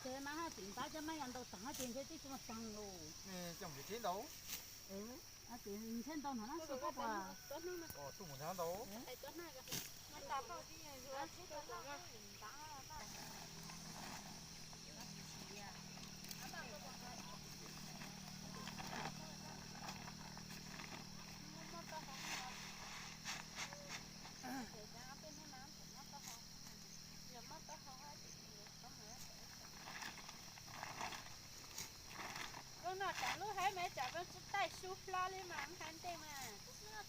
Mas tseem npab cov maj yog ntau tag ces ntshe twb tsis muaj tag los. Coj mus tsev ntau. Ntshe ntau no na, tuaj mus nrad ntau. Lub no tsam lub haib mas tsam lub taij su hlo li mas hab ntej mas. Mus na,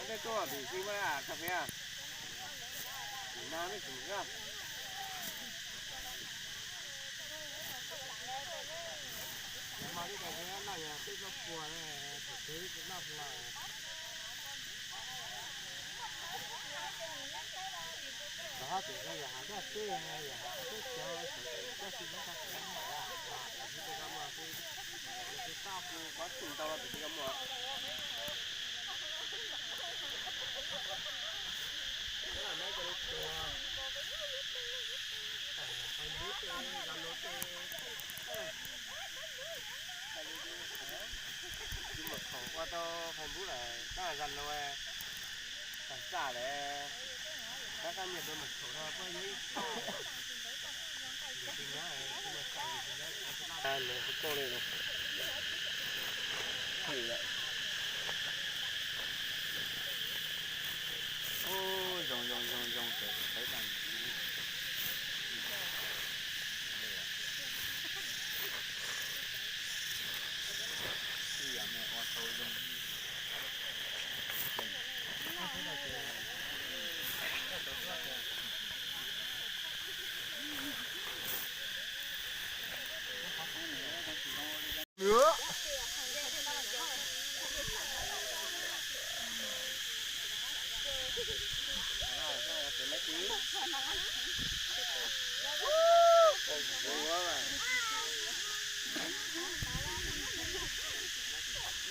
ntej tuaj tim xwb muab kas fes na, mus na, mus na. Mas lub kas fes noj yog peb plaub puas, thaum twg tsis noj hlo. Rov qab pem ko yog hav nraj teb, yog hav teb cawv, sawv daws coj tsis lub qab teb muaj, tsis tau kuv pov txhum ntau los pem ko muaj. Mus khaum ua tau Facebook lawm, tab txaj lawm, tab qab nyias tus mus khaum no puab yog ib txaj. Zoo zoo zoo zoo ces tawv tag. Ib yam me ua tau zoo.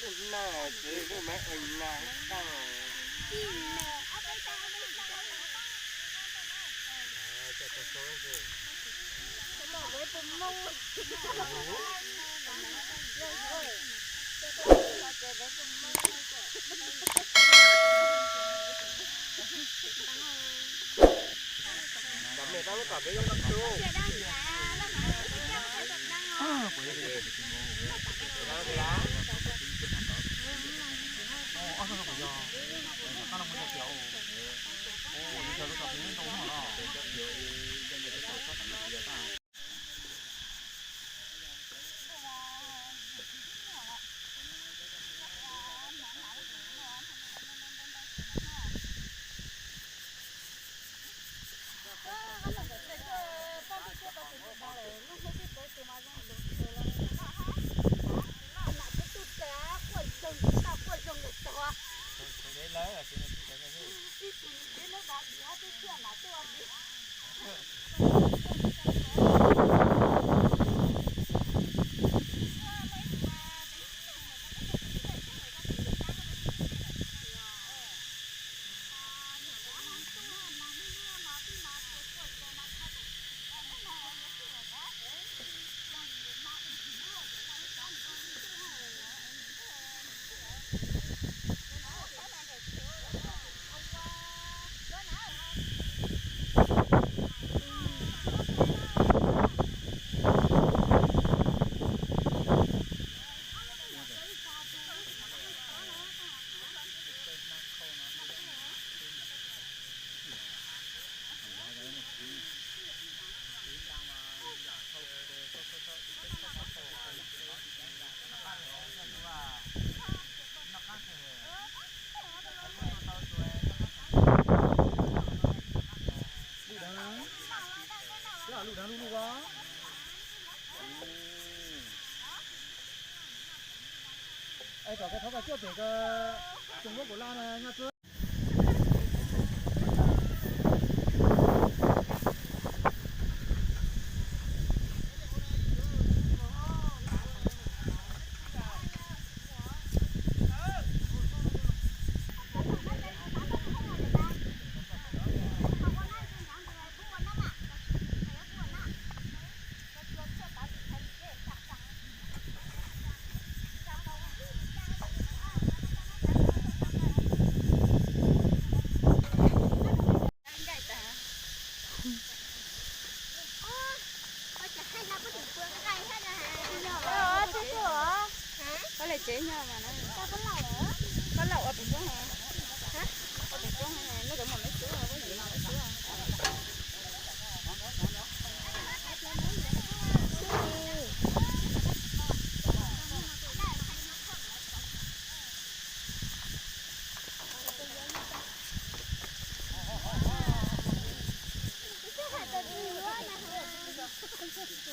Lub nag tsev lub maiv ua nag tag. Lub dab, lub dab lub lub as. Es kom koj thov koj cuaj pem ko, tsoom muab kuv la na nyob txwb.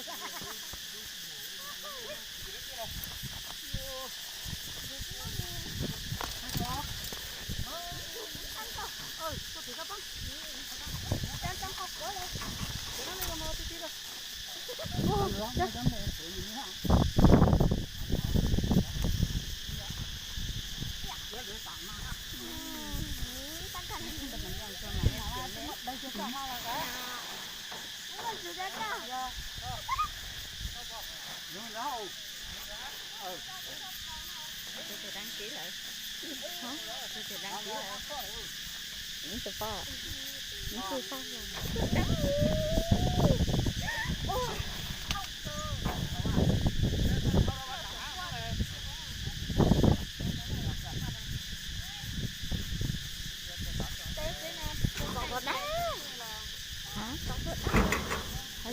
Tus twg đăng ký lawm? Tus twg đăng ký lawm? Tus poj, tus poj. Hả? Hả?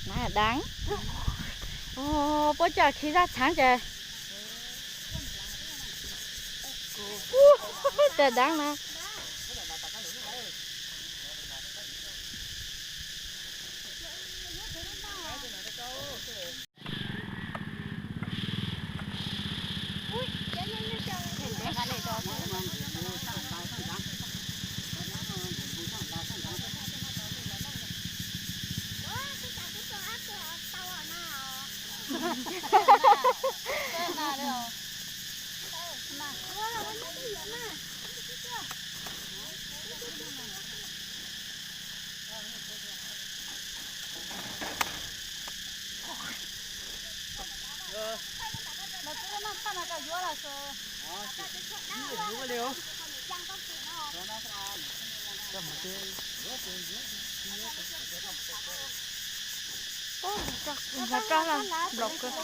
Nai đắng. Ồ, pos cov khi zaj tshaav ces. Tes đắng na. Hlawv rau los nplaum kawg.